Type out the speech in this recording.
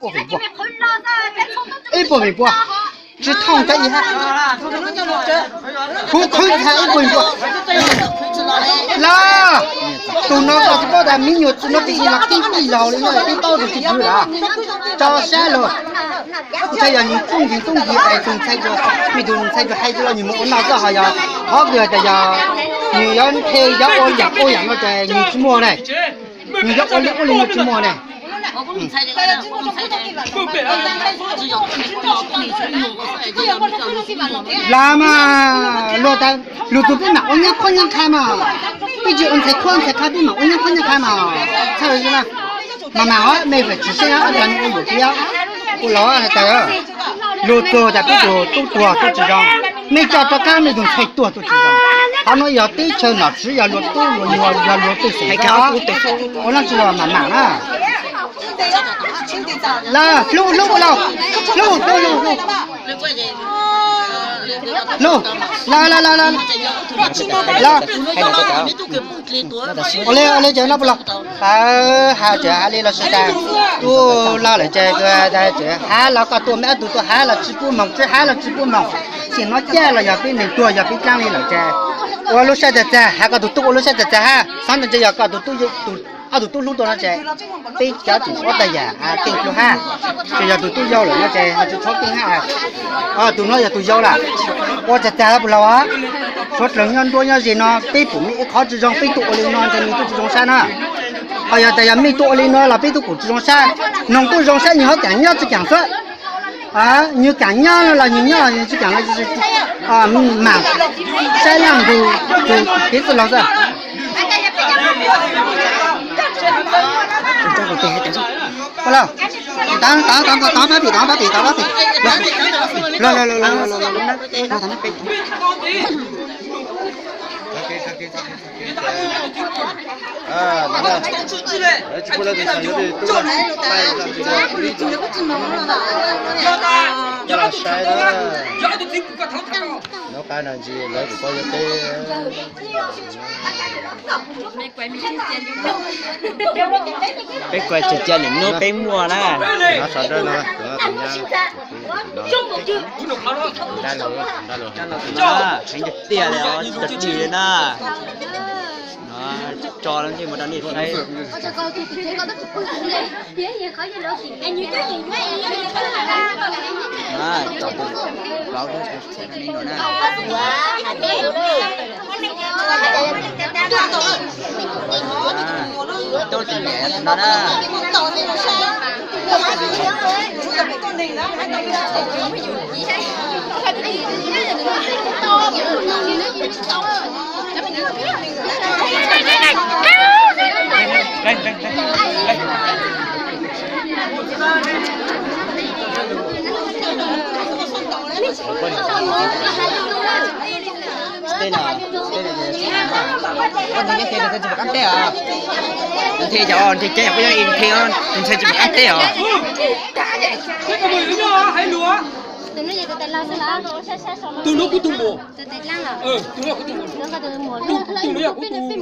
Ib puas feem pua, tsis thooj cov ib hab. Khuv khwb ntxhais ib puas feem pua. Los, tus no koj tsis paub tas me nyuam txiv no tib si los tib tij laug li no tib paub tus tsis pw lawm. Tso sab los. Kuv thiaj yog nws txooj ntxim txooj ntxim es tus ntxhais, me tus ntxhais tus hais tias los nws mus ua noj xwb ho yog qhov kws tias yog nws yuav nqhis yuav ua yam ua yam no ces nws tsis muaj ne. Nws yuav ua li ua li no tsis muaj ne. Los mas, luag tas lus tus peb mam ua nyab qhuab nyab qha mas, peb tsis ua ntxhais qhuab ntxhais qha peb mam ua nyab qhuab nyab qha mas, txhaj li mas mas os mej fam tsis saib ob cov me ua yuam kev, ua los has tas lus txog tas peb tus tub tuag tub tsis zoo, mej coj rov qab mej tus ntxhais tuag tub tsis zoo. Qhov no yog teb chaws nom tswv yog luag tub luag nyuam yog luag tej xeem, ua no tsis los mam mam na. Los hlub hlub los, hlub hlub hlub hlub, los los los los los, ua li ua li ces no puas los? Has tseem has li los sawv daws, tub los lawm ces tseem has los koj tuaj mej ob tug tuaj has los tsis pub moos, tsis has los tsis pub moos. Xyem no caj los yog peb neeg tuag yog peb dlaab li lawm ces ua lub sab tag tag, has koj tus tub ua lub sab tag tag hab. Xov ntawd ntshe yog koj tus tub, ob tug tub hlub tuaj no ces peb cov tseem ua tag yam keej dlua hab. Ces yog tus tub yau lawm no ces ho tsis txhob keej hab. Tus no yog tus yau lawm, ua tag tag puas los? Suav dlawg nyob nruab nyob ze no peb pum mej ib qhov tsis zoo peb tuaj ua li no ces nws tuaj tsis zoo sab na. Ho yog tas yog mej tuaj ua li no los peb tuaj kuj tsis zoo sab. Noog tuaj zoo sab nws ho kaam nyob tsis kaam xwb. Nws kaam nyob los nws nyob, nws tsis kaam los mam saib leej twg tus kev txwj laug xwb. Tov, tov, tov, tov pab pim, tov pab pim, tov pab pim. Los, los, los, los, los, los, los. Peb kuj tsis cia li nub peb muaj na. Heev tiag tiag li os, tsis tau dig li na. Tso lub ntsej muag rau nej saib. Nthe cov nthe cov, nthe cov, nthe cov, nthe tsis pom qab teb os. Tus no kuv tus muam. Tus no yog kuv tus, tus muam.